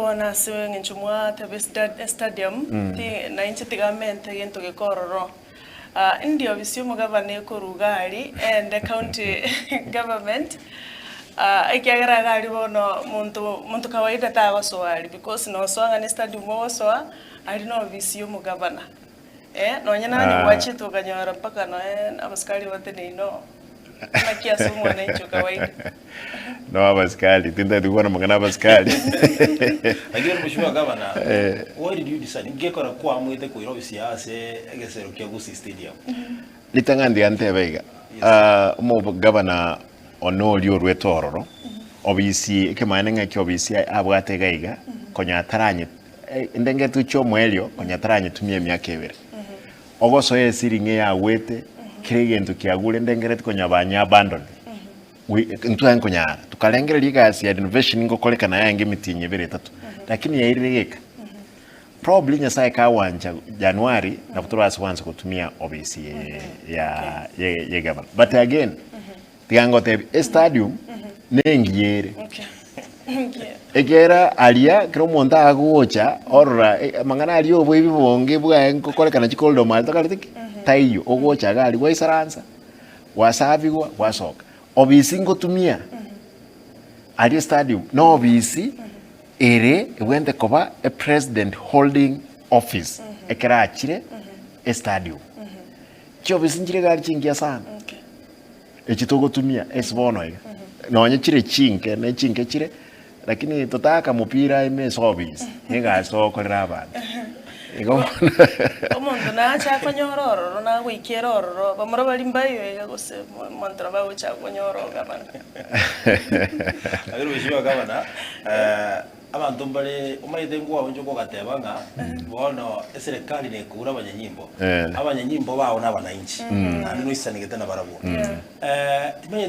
Bono ase eng'encho mwateba estadium, na inche tiga mente egento geke ororo. Indi ofisi y'omogavana ekorwa iga aria, ende county government, ekiagera iga aria bono monto monto kawaida tagosoa aria because nosoa ng'a ne estadium ogosoa, aria na ofisi y'omogavana. Nonye naye gwachete okanyora mpaka noe abasikari bateneine oo. Naki ase omwananchi o kawaida. No abasikari, tintagete gokwana amang'ana abasikari. Lakini mheshimiwa gavana, why did you decide ngekora kwamwete koira ofisi yao ase egesero kia Gusii Stadium? Ritang'ani tiga ntebe iga, omogavana one oria orwete ororo, obisi ekemanyererio ng'a eki obisi abwate iga iga, konya ataranye ende ngetuche omoerio konya ataranyetumia emiaka ebere. Ogosoa esiri ng'a eyagwete, kera egento kiagure ndengereti konya banye abandoned. We intwe nkonyara, tokarengereria egasi ya renovation ngokorekana yaenge emitienyi ebere etato, lakini yairire geka. Probably Nyasaye kagwancha January nabo torase kwansa gotumia obisi eye ya ye ye gavana. But again, tiga ngotebi, estadium nengiya ere. Ekiagera aria kera omonto agocha orora amang'ana aria oboibi bonge bwaye ngokorekana chikorire omare tokarete ki? Taiyo, ogocha iga aria gwaisaransa, gwasabigwa, gwasoka. Obisi ngotumia aria estadium na obisi ere ebwenerete koba epresident holding office ekero achire estadium. Chiobisi nchire iga aria chingiya sana. Echi togotumia ase bono iga, nonye chire chinke ne chinke chire, lakini totaka mopira ime ase obisi, nigo ase ogokorera abanto. Igo bono Omonto nache akonyora ororo nagoikera ororo, bamura baria mbaiyo iga gose omonto nabo agocha akonyora ogabana. Lakini mheshimiwa gavana, abanto mbare omanyete nkwaonchoka ogateba ng'a bono eserekari nekoura abanyanyimbo, Eh. abanyanyimbo bao na abanainchi, naende noisanegete nabarabwo. Timanyeti.